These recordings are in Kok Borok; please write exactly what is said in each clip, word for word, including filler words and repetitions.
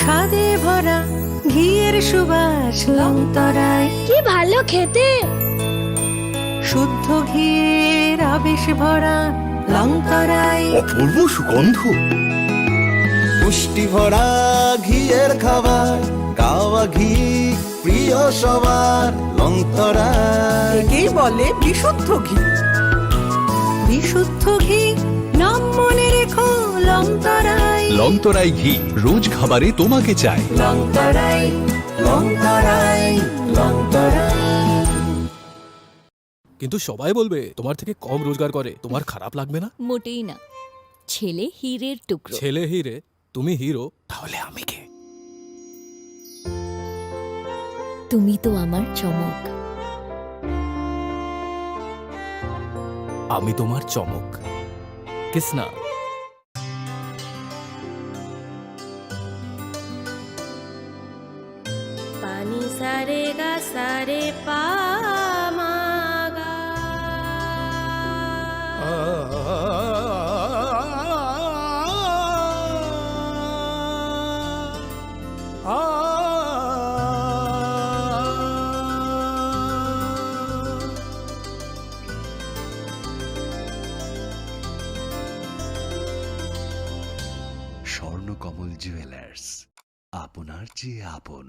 স্বাদে ভরা ঘিয়ের সুবাস লং তরাই। কি ভালো খেতে! শুদ্ধ ঘিয়ের আবেশ ভরা লং তরাই। অপূর্ব সুগন্ধ। পুষ্টি ভরা ঘিয়ের খাবার, কাওয়া ঘি প্রিয় সবার, লং তরাই। একেই বলে বিশুদ্ধ ঘি। বিশুদ্ধ ঘি, নাম মনে রেখো, লং তরাই। লং তরাই ঘি, রোজ খাবারে তোমাকে চাই। লং তরাই, লং তরাই, লং তরাই। কিন্তু সবাই বলবে তোমার থেকে কম রোজগার করে, তোমার খারাপ লাগবে না? মোটেই না। ছেলে হীরের টুকরো। ছেলে হীরে, তুমি হিরো, তাহলে আমি কে? তুমি তো আমার চমক। আমি তোমার চমক। কিসনা। পানি সারে গা সারে পা মা গা। স্বর্ণকমল জুয়েলার্স, আপনার চেয়ে আপন।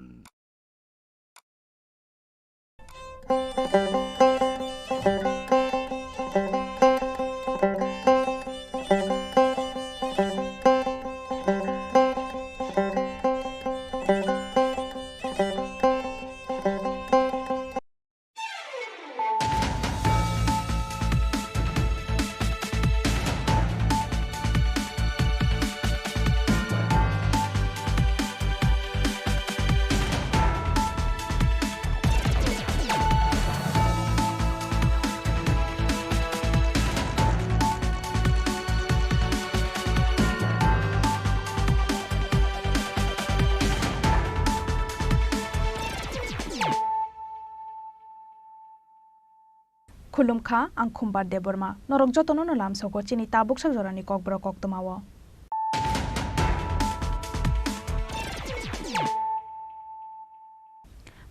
Khulumkha, ang Khumbar Debbarma. Norok jotono no lamsogo chini tabuksa jorani kokborok koktwmao.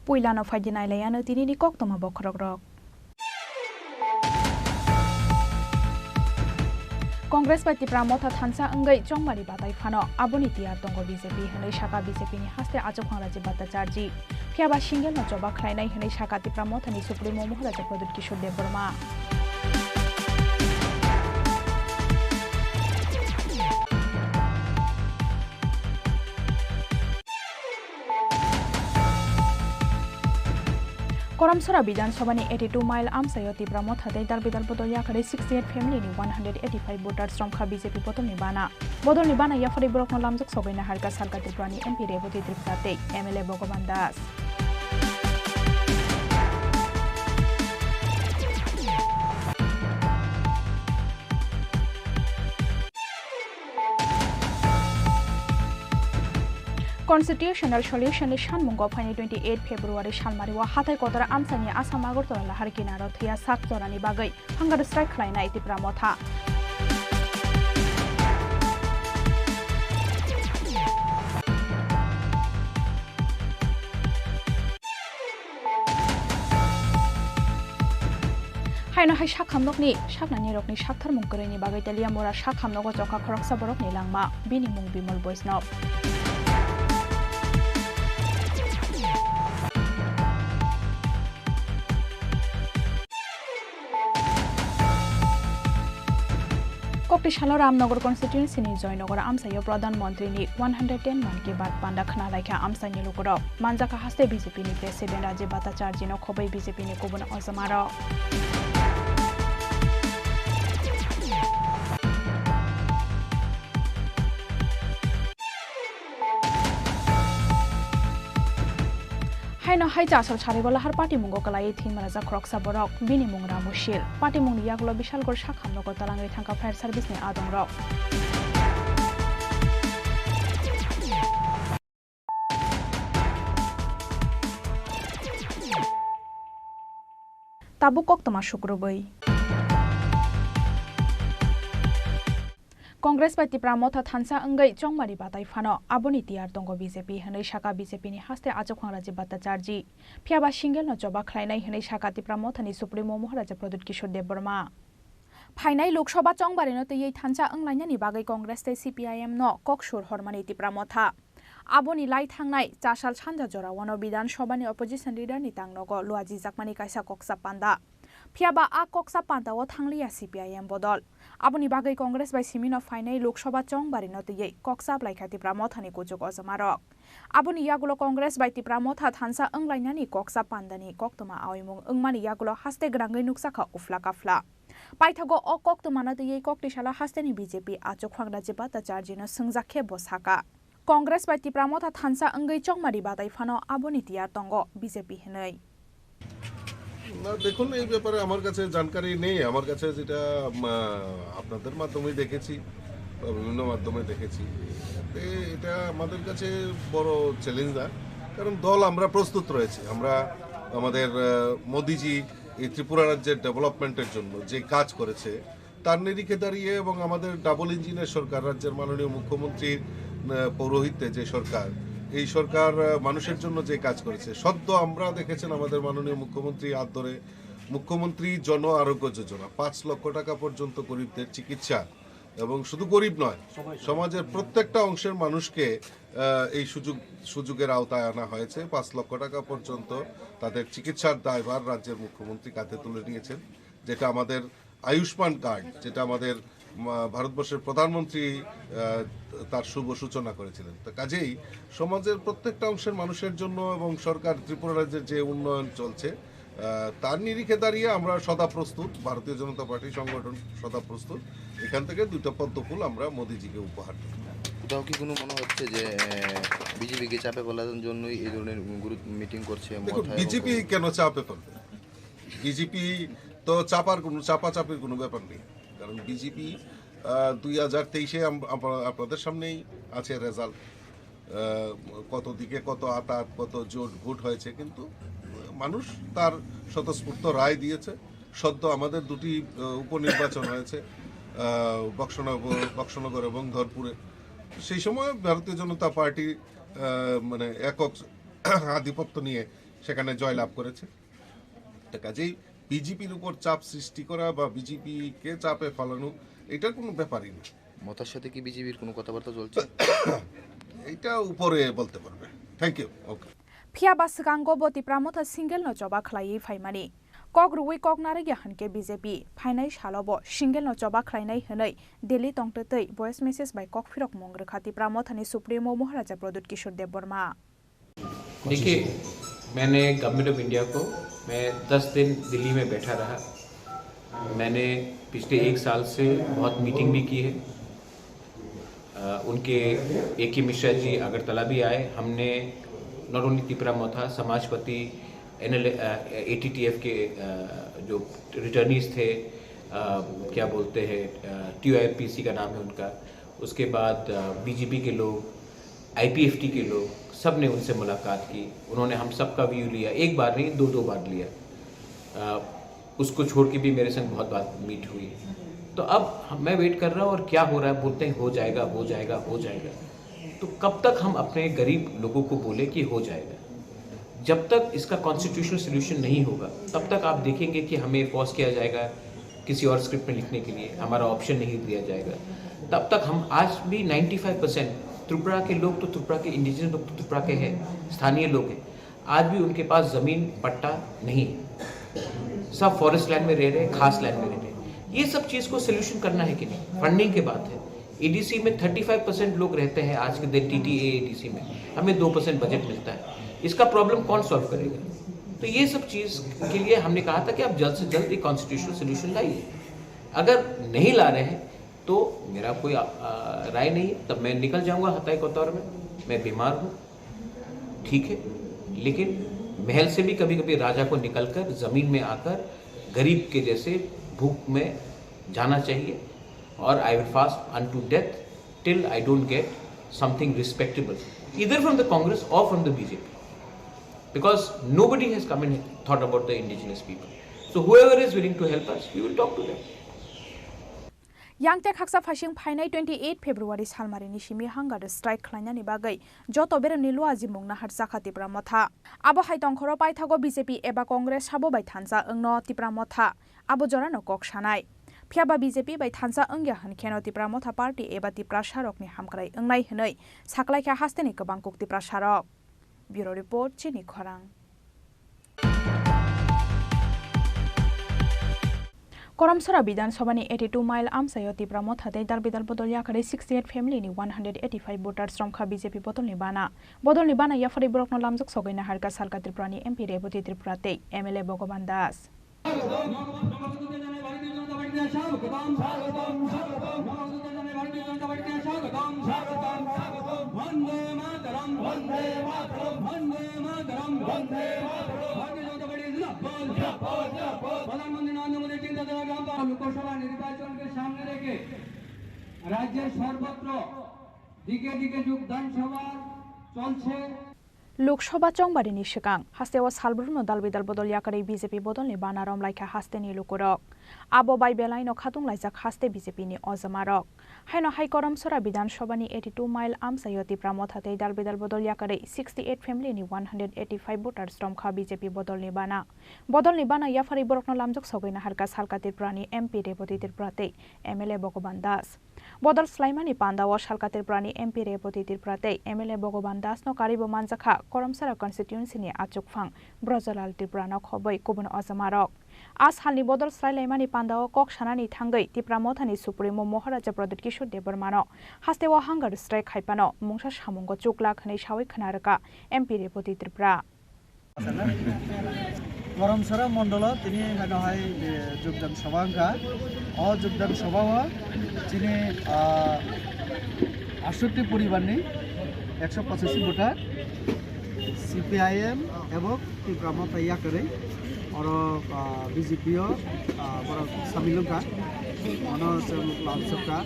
Puilano phaidi nailaiano tinini koktwma bokhorokrok. Congress bai Tipra Motha thansa wngwi chongmani batai phano aboni tiyar tongo B J P, hwnwi sakha B J P ni haste Achukhangrajib Bhattacharjee. Phiyaba single no choba khlainai hwnwi sakha Tipra Motha ni Supremo Maharaja Pradyut Kishore Debbarma. Koramsora Bidhan Sabha ni eighty two mile amchaio Tipra Motha tei dal bidal bodol yakarwi sixty eight family ni one hundred eighty five voters romkha B J P bodol ni bana. Bodol ni bana yapharwi borokno lamjak sogwi naharkha salka Tripura ni M P Rebati Tripura tei M L A Bhagavan Das. Constitutional Solution ni sanmungo phainai twenty eight February salmario hathai kotor amchaini Assam Agartala lahar kinaro thwiya sak jorani bagwi hunger strike khlainai Tipra Motha. Haino hai sakhamnokni saknanirokni saktharmung kwrwini bagwi Teliamura sakhamnogo chokha khoroksa borokni langma, bini mung Bimol Boisnov. Kokti salo Ramnagar constituency ni Joynagar amchaio Pradhan Mantri ni one hundred ten Mann Ki Baat panda khna laikha amchaini lukurok. Manjakha haste B J P ni President Rajib Bhattacharjee no khobwi B J P ni kubun ojomarok. Haino hai chasal sarigo lahar patimungo kwlaiwi thwima rwjak khoroksa borok, bini mung Ramu Shil. Patimungni yagulo Bishalgarh sakhamnogo talangwi thangkha fire service ni adongrok. Tabuk koktwma sukrubwi. Congress bai Tipra Motha thansa wngwi chongmani batai phano aboni tiyar tongo B J P hwnwi saka B J P ni haste Achukphang Rajiv Bhattacharjee. Phiyaba single no choba khlainai hwnwi saka Tipra Motha ni Supremo Maharaja Pradyut Kishore Debbarma. Phainai Lok Sabha chongbarino twiwi thansa wnglainani bagwi Congress tei C P I M no kok sur hormani Tipra Motha. Aboni lai thangnai chasal sanja jorao no Bidhan Sabha ni opposition leader ni tangnogo luajijakmani kaisa koksa panda. Phiyaba a koksa panda o thangliya C P I M bodol. Aboni bagwi Congress bai simino phainai Lok Sabha chongbarino twiwi koksa blaikha Tipra Motha ni kuchuk ojomarok. Aboni yagulo Congress bai Tipra Motha thansa wnglainani koksa pandani koktwma aoimung wngmani yagulo haste gwnangwi nukjakha ufla kafla. Paithago o koktwmano twiwi koktisalo hasteni B J P Achukphang Rajiv Bhattacharjee no swngjak khe bo saka, Congress bai Tipra Motha thansa wngwi chongmani batai phano aboni tiyar tongo B J P hwnwi. না, দেখুন, এই ব্যাপারে আমার কাছে জানকারি নেই। আমার কাছে যেটা, উম, আহ, আপনাদের মাধ্যমে দেখেছি বা বিভিন্ন মাধ্যমে দেখেছি, এতে এটা আমাদের কাছে বড় চ্যালেঞ্জ না, কারণ দল আমরা প্রস্তুত রয়েছি। আমরা আমাদের, আহ, মোদিজি এই ত্রিপুরা রাজ্যের ডেভেলপমেন্টের জন্য যে কাজ করেছে, তার নিরিখে দাঁড়িয়ে এবং আমাদের ডাবল ইঞ্জিনের সরকার, রাজ্যের মাননীয় মুখ্যমন্ত্রীর, আহ, পৌরোহিত্যে যে সরকার, এই সরকার, আহ, মানুষের জন্য যে কাজ করেছে, সদ্য আমরা দেখেছেন আমাদের মাননীয় মুখ্যমন্ত্রী হাত ধরে মুখ্যমন্ত্রী জন আরোগ্য যোজনা, পাঁচ লক্ষ টাকা পর্যন্ত গরিবদের চিকিৎসা, এবং শুধু গরিব নয়, সমাজের প্রত্যেকটা অংশের মানুষকে, আহ, এই সুযোগ, সুযোগের আওতায় আনা হয়েছে। পাঁচ লক্ষ টাকা পর্যন্ত তাদের চিকিৎসার দায়ভার রাজ্যের মুখ্যমন্ত্রী কাঁধে তুলে নিয়েছেন, যেটা আমাদের আয়ুষ্মান কার্ড, যেটা আমাদের, উম, ভারতবর্ষের প্রধানমন্ত্রী, আহ, তার শুভ সূচনা করেছিলেন। তো কাজেই সমাজের প্রত্যেকটা অংশের মানুষের জন্য এবং সরকার ত্রিপুরা রাজ্যের যে উন্নয়ন চলছে, আহ, তার নিরিখে দাঁড়িয়ে আমরা সদা প্রস্তুত, ভারতীয় জনতা পার্টি সংগঠন সদা প্রস্তুত এখান থেকে দুইটা পদ্ম ফুল আমরা মোদিজিকে উপহার দেব। কোথাও কি কোনো মনে হচ্ছে যে বিজেপিকে চাপে ফেলার জন্যই এই ধরনের গুরুত্ব মিটিং করছে? দেখুন, বিজেপি কেন চাপে ফেলবে? বিজেপি তো চাপার কোনো, চাপাচাপির কোনো ব্যাপার নেই, কারণ বিজেপি দুই হাজার তেইশে আপনাদের সামনেই আছে রেজাল্ট, কত দিকে কত আতাত, কত জোট ভোট হয়েছে, কিন্তু মানুষ তার স্বতঃস্ফূর্ত রায় দিয়েছে। সদ্য আমাদের দুটি, আহ, উপনির্বাচন হয়েছে, আহ, বক্সনগর, বক্সনগর এবং ধরপুরে। সেই সময় ভারতীয় জনতা পার্টি, আহ, মানে একক আধিপত্য নিয়ে সেখানে জয়লাভ করেছে। তো কাজেই বিজেপির উপর চাপ সৃষ্টি করা বা বিজেপিকে চাপে ফালানো, এটার কোনো ব্যাপারই না। মতার সাথে কি বিজেপির কোনো কথাবার্তা চলছে? এটা উপরে বলতে পারবে। Thank you. Okay. Phiya ba swkango bo Tipra Motha single no choba khlaiwi phaimani. Kok rwui kok narwkya hwnkhe B J P phainai salo bo single no choba khlainai hwnwi Delhi tongtwtwi voice message bai kok phirokmung rwkha Tipra Motha ni Supremo Maharaja Pradyut Kishore Debbarma. देखिए, मैंने government of India को, मैं दस दिन दिल्ली में बैठा रहा। मैंने पिछले एक साल से बहुत मीटिंग भी की है। अ, उनके ए के मिश्रा जी अगरतला भी आए। हमने नॉट ओनली तिपरा मोथा, समाजपति, एनएल, अ, एटीटीएफ के, अ, जो रिटर्नीज थे, अ, क्या बोलते हैं, अ, टीओआईपीसी का नाम है उनका, उसके बाद, अ, बीजेपी के लोग, आईपीएफटी के लोग, सब ने उनसे मुलाकात की। उन्होंने हम सबका व्यू लिया, एक बार नहीं, दो दो बार लिया। अ, उसको छोड़ के भी मेरे संग बहुत बार मीट हुई। तो अब हम, मैं वेट कर रहा हूँ और क्या हो रहा है, बोलते हैं हो जाएगा, हो जाएगा, हो जाएगा। तो कब तक हम अपने गरीब लोगों को बोले कि हो जाएगा? जब तक इसका कॉन्स्टिट्यूशनल सॉल्यूशन नहीं होगा, तब तक आप देखेंगे कि हमें पॉज किया जाएगा किसी और स्क्रिप्ट में लिखने के लिए, हमारा ऑप्शन नहीं दिया जाएगा। तब तक हम आज भी नाइन्टी फ़ाइव परसेंट त्रिपुरा के लोग तो त्रिपुरा के इंडिजिनस लोग तो त्रिपुरा के हैं, स्थानीय लोग हैं, आज भी उनके पास ज़मीन पट्टा नहीं है, सब फॉरेस्ट लैंड में रह रहे हैं, खास लैंड में रह रहे हैं। ये सब चीज़ को सॉल्यूशन करना है कि नहीं? फंडिंग की बात है। एडीसी में थर्टी फ़ाइव परसेंट लोग रहते हैं आज के दिन टीटीए एडीसी में, हमें दो परसेंट बजट मिलता है, इसका प्रॉब्लम कौन सॉल्व करेगा? तो ये सब चीज़ के लिए हमने कहा था कि आप जल्द से जल्द एक कॉन्स्टिट्यूशनल सॉल्यूशन लाइए। अगर नहीं ला रहे हैं तो मेरा कोई आ, आ, राय नहीं है, तब मैं निकल जाऊंगा हताई कोतवार में। मैं बीमार हूँ, ठीक है, लेकिन महल से भी कभी कभी राजा को निकलकर जमीन में आकर गरीब के जैसे भूख में जाना चाहिए। और I will fast unto death till I don't get something respectable, either from the Congress or from the B J P, because nobody has come and thought about the indigenous people. So whoever is willing to help us, we will talk to them. Yang tei khaksa phaising phainai twenty eight February salmarini simi hunger strike khlainani bagwi joto beremni luajimung naharjakha Tipra Motha. Abo hai tongkhoro paithago B J P eba Congress sabo bai thansa wngno Tipra Motha abo jorano kok sanai. Phiyaba B J P bai thansa wngya hwn kheno Tipra Motha party eba Tiprasarokni hamkrai wngnai hwnwi saklaikha hasteni kwbang kuk Tiprasarok. Bureau Report, Chini Khorang. Koromsora Bidhan Sabhani eighty two mile amchaio Tipra Motha tei dal bidal bodol yakarwi sixty eight family ni one hundred eighty five voters romkha B J P bodolni bana. Bodolni bana yapharwi borokno lamjak sogwi naharkha salka Tripurani M P Rebati Tripura tei M L A Bhagavan Das. প্রধানমন্ত্রী নরেন্দ্র মোদীর চিন্তাধারা গ্রাম লোকসভা নির্বাচনকে সামনে রেখে রাজ্যের সর্বত্র দিকে দিকে যোগদান সভা চলছে। Lok Sabha chongbarini swkang hasteo salbrumno dal bidal bodol yakarwi B J P bodolni bana romlaikha hasteni lukurok. Abo bai belaino khatunglaijak haste B J P ni ojamarok. Haino hai Koromsora Bidhan Sabhani eighty two mile amchaio Tipra Motha tei dal bidal bodol yakarwi sixty eight family ni one hundred eighty five voters romkha B J P bodolni bana. Bodolni bana yapharwi borokno lamjak sogwi naharkha salka Tripurani M P Rebati Tripura tei M L A Bhagavan Das. Bodol swlaimani pandao salka Tripurani M P Rebati Tripura tei M L A Bhagavan Das no karibo manjakha Koromsora constituency ni achukphang Brajalal Tripura no khobwi kubun ojamarok. A salni bodol swlailaimani pandao kok sanani thangwi Tipra Mothani Supremo Moharaja Pradyut Kishore Debbarmano hasteo hunger strike khaipano mungsa samungo chuklak hwnwi sawi khna rwkha M P Rebati Tripura. Koromsora mondolo tini haino hai, eh, jogdan sabha wngkha. O jogdan sabha o chini, ah, aatshatti poribar ni ekso pochashi voter C P I M ebong Tipra Motha yakarwi oro, ah, B J P o, ah, borok samil wngkha. Ono chwng lamsokha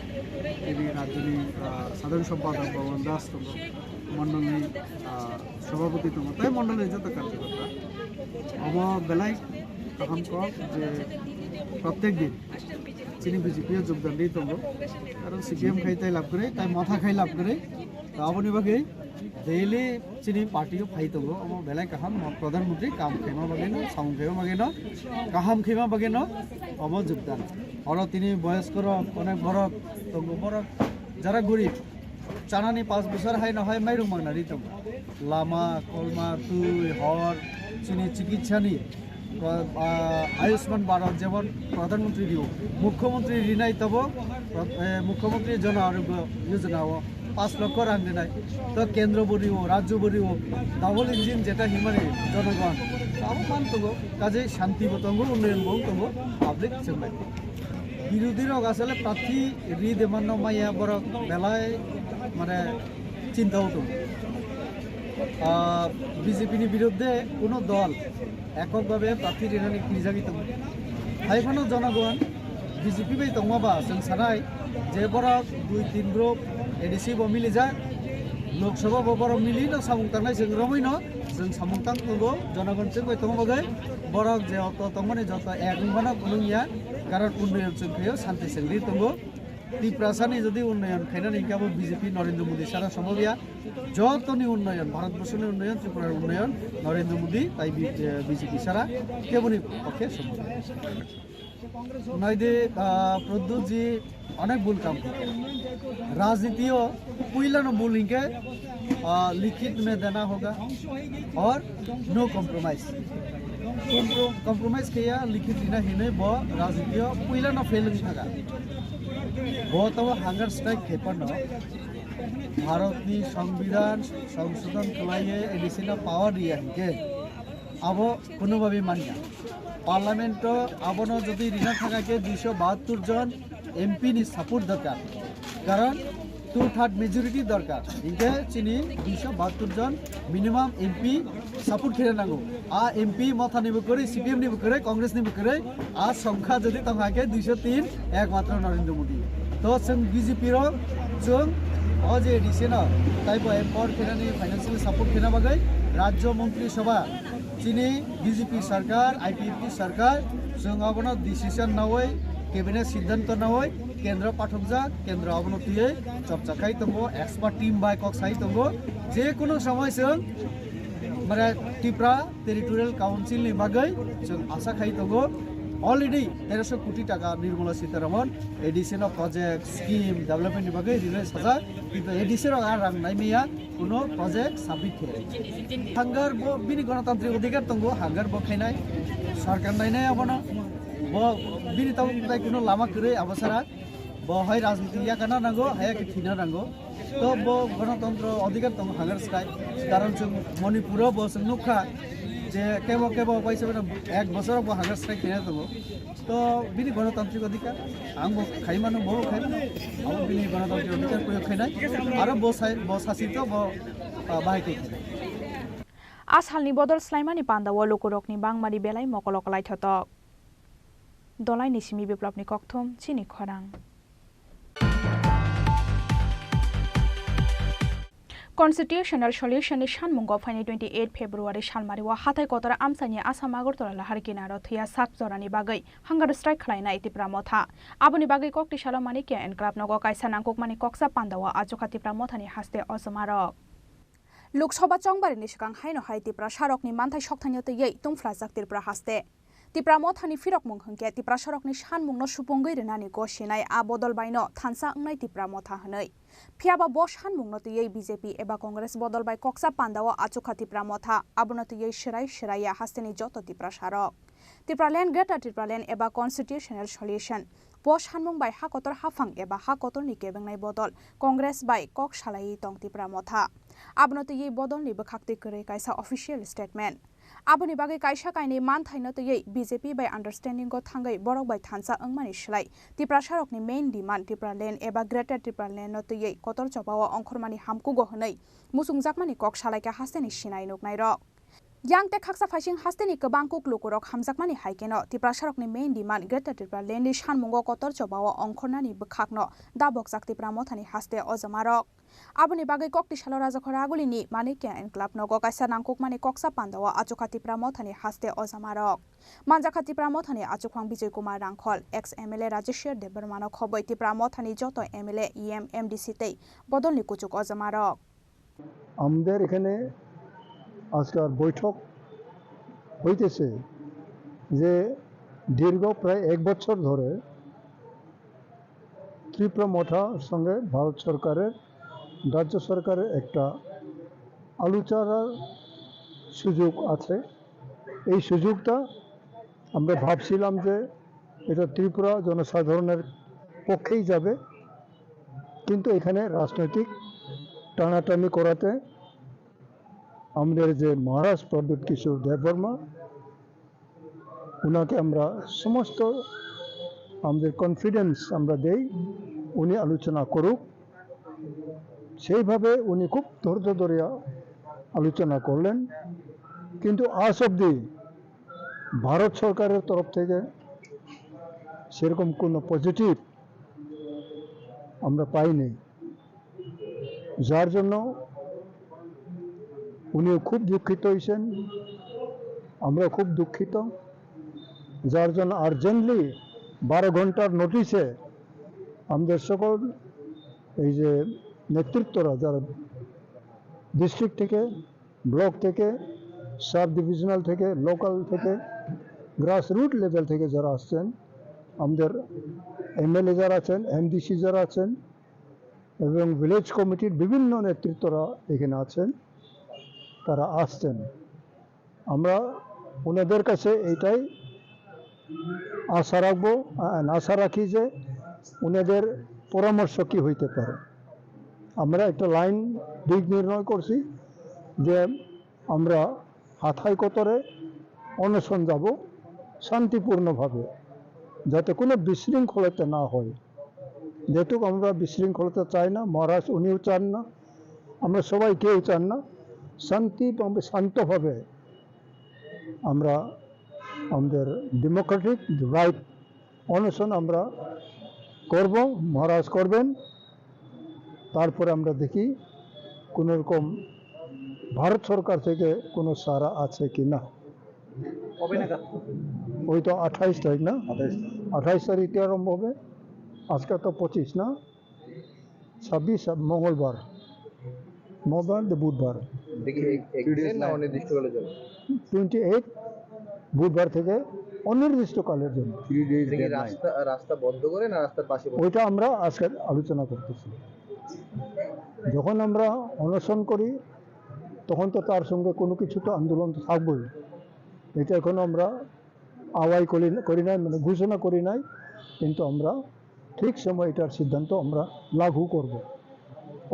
tini rajyoni, ah, sadharan sompadok Bhaban Das tongo. Mondolni, ah, sobhapoti tongo, tei mondolni joto karjokorta. Omo belai kaham kok je protek din chini B J P o jogdan di tongo. Karon C P M khai tai lab kwrwi, tai Motha khai lab kwrwi. To aboni bagwi daily chini party o phai tongo. Omo belai kaham, mo-, Pradhan Mantri kam khaima bagwi no, samung khaima bagwi no, kaham khaima bagwi no omo jogdan. Oro tini boyoskorok, onek borok tongo, borok jara gorib, chanani panch bosor haino hai mairung mangna ri tongo. Lama, kolma, twi, hor, chini chikitsani, ah, Ayushman Bharat jemon Pradhan Mantri rio, Mukhyamantri rinai tabo, eh, Mukhyamantri Jan Arogya Yojana o panch lokho rang rinai. To kendro bo rio, rajyo bo rio, double engine jeta himani jonogon, abo man tongo, kaje shanti bo tongo, unnoyon bo tongo, public chengbai. Birodhi rok asole prarthi ri de manno maya borok belai mane chinta o tongo. Ah, B J P ni biruddhe kuno dol ekok bhabe prarthi rinani kirijagwi tongo. Hai phano jonogon B J P bai tongma ba chwng sanai je borok dui tin group A D C bo milijak, Lok Sabha bo borok mili no samung tangnai chwng romwi no. Chwng samung tang tongo, jonogon chwng bai tongma bagwi borok je oto tongmani joto ek wngmano kwlwng ya, karon unnoyon chwng khaio, shanti chwng ri tongo. Tiprasani jodi unnoyon khainani hwnkhe abo B J P Narendra Modi sara sombhob ya, jotoni unnoyon, Bharatborsoni unnoyon, Tripurani unnoyon Narendra Modi tai B-, eh, B J P sara keboni pokhe sombhob ya. Naidi, ah, Pradyut ji onek bhul kam kore. Rajniti o puila no bhul hinke, ah, likhit mein dena hoga aur no compromise. Compro-, compromise khe ya likhit rina hinwi bo rajniti o puila no fail wng thaga. Bo to hunger strike khe pano Bharat ni Songbidan songsodhon khlaiye A D C no power riya hinke abo kono babe manya. Parliament o abono jodi rina thaka khe duiso bahattur jon M P ni support dorkar, karon two third majority dorkar, hinkhe chini duiso bahattur jon minimum M P support khe nango. A M P Motha ni bo kwrwi, C P M ni bo kwrwi, Congress ni bo kwrwi, a songkha jodi tongkha khe duiso tin ekmatro Narendra Modi. To chwng B J P rok chwng o je A D C no taibo empower khe nani financial support khe na bagwi Rajya Montri Sabha Chini B J P sarkar, I P F T sarkar, chwng abono decision nawi, cabinet siddhanto nawi, Kendro pathokjak, kendro abono twiwi chorcha khai tongo, expert team bai kok sai tongo. Je kono somoi chwng, mane, Tripura Territorial Council ni bagwi chwng asa khai tongo. Already teroso koti taka Nirmala Sitharaman A D C no project, scheme, development ni bagwi rinai sajak, kintu A D C rok a rang nai maya. Kuno project submit khe. Hunger bo bini gonotantrik odhikar tongo, hunger bo khainai, sarkar nainai abono. Bo bini tabuk tai kuno lama kwrwi abo sara. Bo hai rajniti yakana nango, hai khe thina nango. To bo gonotantro odhikar tongo hunger strike. Karon chwng Manipuro bo chwng nukha je kebo kebo paisa ek bosoro bo hunger strike khaina tongo. To bini gonotantrik odhikar, ang bo khai mano, bo bo khai mano, abo bini gonotantrik odhikar proyog khainai, aro bo sai, bo sasi to bo, ah, bahai khai khainai. A salni bodol swlaimani pandao lukurokni bangmani belai mokolo kwlaithotok. Dolaini simi biplopni kokthum chini khorang. Constitutional Solution ni sanmungo phainai twenty eight February salmario hathai kotor amchaini Assam Agartala lahar kinaro thwiya sak jorani bagwi hunger strike khlainai Tipra Motha. Aboni bagwi kokti salo Manikya Enclave nogo kaisa nangkukmani koksa pandao achukha Tipra Mothani haste ojomarok. Lok Sabha chongbarini swkang haino hai Tiprasarokni manthai sokthaino twiwi tungphlajak Tripura haste. Tipra Mothani phirokmung hwnkhe Tiprasarokni sanmungno supungwi rwnani gosinai a bodol baino thansa wngnai Tipra Motha hwnwi. Phiyaba bo sanmungno twiwi B J P eba Congress bodol bai koksa pandao achukha Tipra Motha, abono twiwi swrai swraiya hasteni joto Tiprasarok. Tipraland, Greater Tipraland eba Constitutional Solution. Bo sanmung bai ha kotor haphang eba ha kotorni kebengnai bodol Congress bai kok salaiwi tong Tipra Motha. Abono twiwi bodolni bwkhaktwi kwrwi kaisa official statement. Aboni bagwi kaisa kainwi manthaino twiwi B J P bai understanding-o thangwi borok bai thansa wngmani slai Tiprasarokni main demand Tipraland eba Greater Tipraland-no twiwi kotor chobao ongkhormani hamkugo hwnwi muchungjakmani kok salaikha hasteni sinai nuknairok. Yang tei khaksa phaising hasteni kwbang kuk lukurok hamjakmani hai kheno Tiprasarokni main demand Greater Tipraland-ni sanmungo kotor chobao ongkhornani bwkhakno dabokjak Tipra Mothani haste ojomarok. Aboni bagwi kokti salo Rajakhor Agulini Manikya Enclave nogo kaisa nangkukmani koksa pandao achukha Tipra Mothani haste ojomarok. Manjakha Tipra Mothani achukhwang Bijoy Kumar Rangkhol, ex M L A Rajeshwar Debbarmano khobwi Tipra Mothani joto M L A, E M, M D C tei bodolni kuchuk ojomarok. আমাদের এখানে আজকাল বৈঠক হইতেছে যে দীর্ঘ প্রায় এক বছর ধরে ত্রিপুরা মথার সঙ্গে ভারত সরকারের, রাজ্য সরকারের একটা আলোচনার সুযোগ আছে। এই সুযোগটা আমরা ভাবছিলাম যে এটা ত্রিপুরা জনসাধারণের পক্ষেই যাবে, কিন্তু এখানে রাজনৈতিক টানাটানি করাতে আমাদের যে মহারাজ প্রদ্যুৎ কিশোর দেববর্মা, ওনাকে আমরা সমস্ত আমাদের কনফিডেন্স আমরা দেই, উনি আলোচনা করুক। সেইভাবে উনি খুব ধৈর্য ধরিয়া আলোচনা করলেন, কিন্তু আজ অবধি ভারত সরকারের তরফ থেকে সেরকম কোনো পজিটিভ আমরা পাইনি, যার জন্য উনিও খুব দুঃখিত হয়েছেন, আমরা খুব দুঃখিত, যার জন্য আর্জেন্টলি বারো ঘন্টার নোটিশে আমাদের সকল এই যে নেতৃত্বরা, যারা ডিস্ট্রিক্ট থেকে, ব্লক থেকে, সাব ডিভিশনাল থেকে, লোকাল থেকে, গ্রাসরুট লেভেল থেকে যারা আসছেন, আমাদের এমএলএ যারা আছেন, এমডিসি যারা আছেন এবং ভিলেজ কমিটির বিভিন্ন নেতৃত্বরা এখানে আছেন, তারা আসছেন। আমরা ওনাদের কাছে এইটাই আশা রাখবো, আ-, আশা রাখি যে ওনাদের পরামর্শ কি হইতে পারে। আমরা একটা লাইন দিক নির্ণয় করছি যে আমরা হাথাই কতরে অনশন যাব শান্তিপূর্ণভাবে, যাতে কোনো বিশৃঙ্খলতা না হয়। যেহেতু আমরা বিশৃঙ্খলতা চাই না, মহারাজ উনিও চান না, আমরা সবাই কেউ চান না, শান্তি এবং শান্তভাবে আমরা আমাদের ডেমোক্রেটিক রাইট অনশন আমরা করব, মহারাজ করবেন। তারপরে আমরা দেখি কোনো রকম ভারত সরকার থেকে কোনো সাড়া আছে কি না। কবে নাগাদ? ওই তো আঠাইশ তারিখ না? আঠাইশ। আঠাইশ তারিখ থেকে আরম্ভ হবে। আজকে তো পঁচিশ না, ছাব্বিশ মঙ্গলবার, মঙ্গলবার তো বুধবার। দেখি, এক-, একদিনের না অনির্দিষ্টকালের জন্য? টোয়েন্টি এইট বুধবার থেকে অনির্দিষ্টকালের জন্য। থ্রি ডেজ দেখি, ডেডলাইন। রাস্তা, রাস্তা বন্ধ করে না রাস্তার পাশে বসে? ওইটা আমরা আজকে আলোচনা করতেছি। যখন আমরা অনশন করি, তখন তো তার সঙ্গে কোনো কিছু তো আন্দোলন তো থাকবেই। এটা এখনো আমরা আওয়াই করি, করি নাই, মানে ঘোষণা করি নাই, কিন্তু আমরা ঠিক সময় এটার সিদ্ধান্ত আমরা লাঘু করব।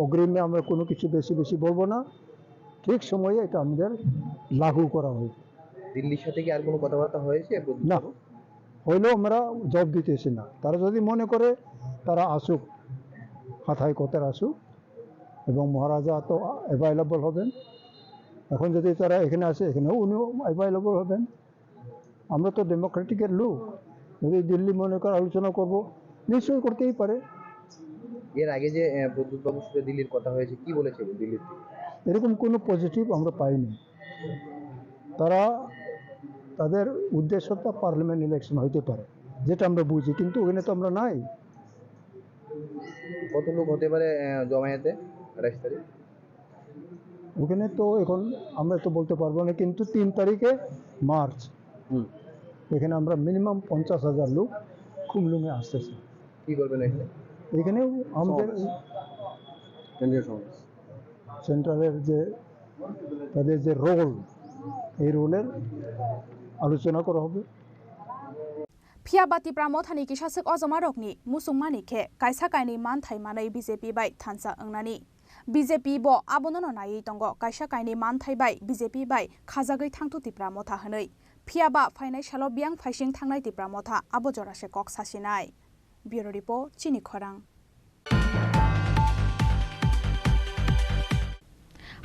অগ্রিমে আমরা কোনো কিছু বেশি বেশি বলবো না, ঠিক সময়ে এটা আমাদের লাঘু করা হবে। দিল্লির সাথে কি আর কোনো কথাবার্তা হয়েছে এ পর্যন্ত? না, হইলেও আমরা জবাব দিতেছি না। তারা যদি মনে করে তারা আসুক, হাথায় কথার আসুক, এবং মহারাজা তো অ্যাভেলেবল হবেন। এখন যদি তারা এখানে আসে, এখানেও উনিও অ্যাভেলেবল হবেন। আমরা তো ডেমোক্রেটিকের লোক, যদি দিল্লি মনে করে আলোচনা করব, নিশ্চয়ই করতেই পারে। এর আগে যে, আহ, প্রদ্যুৎ বাবুর সাথে দিল্লির কথা হয়েছে, কি বলেছে দিল্লির থেকে? এরকম কোনো পজিটিভ আমরা পাইনি। তারা, তাদের উদ্দেশ্যটা পার্লামেন্ট ইলেকশন হইতে পারে, যেটা আমরা বুঝি, কিন্তু ওখানে তো আমরা নাই। কত লোক হতে পারে, আহ, জমায়েতে আঠাশ তারিখ? ওখানে তো এখন আমরা তো বলতে পারবো না, কিন্তু তিন তারিখে মার্চ, হুম। এখানে আমরা মিনিমাম পঞ্চাশ হাজার লোক খুমলুঙে আসতেছে। কি করবেন এখানে? এখানেও আমাদের সমাবেশ। কেন্দ্রীয় সমাবেশ। সেন্ট্রালের যে, তাদের যে রোল, এই রোলের আলোচনা করা হবে। Phiya ba Tipra Mothani kisaswk ojomarokni muchungmani khe kaisa kainwi manthai manwi B J P bai thansa wngnani. B J P bo abonono naiwi tongo, kaisa kainwi manthai bai B J P bai khajagwi thangthu Tipra Motha hwnwi. Phiya ba phainai salo biyang phaising thangnai Tipra Motha abo jora se kok sasinai. Bureau Report, Chini Khorang.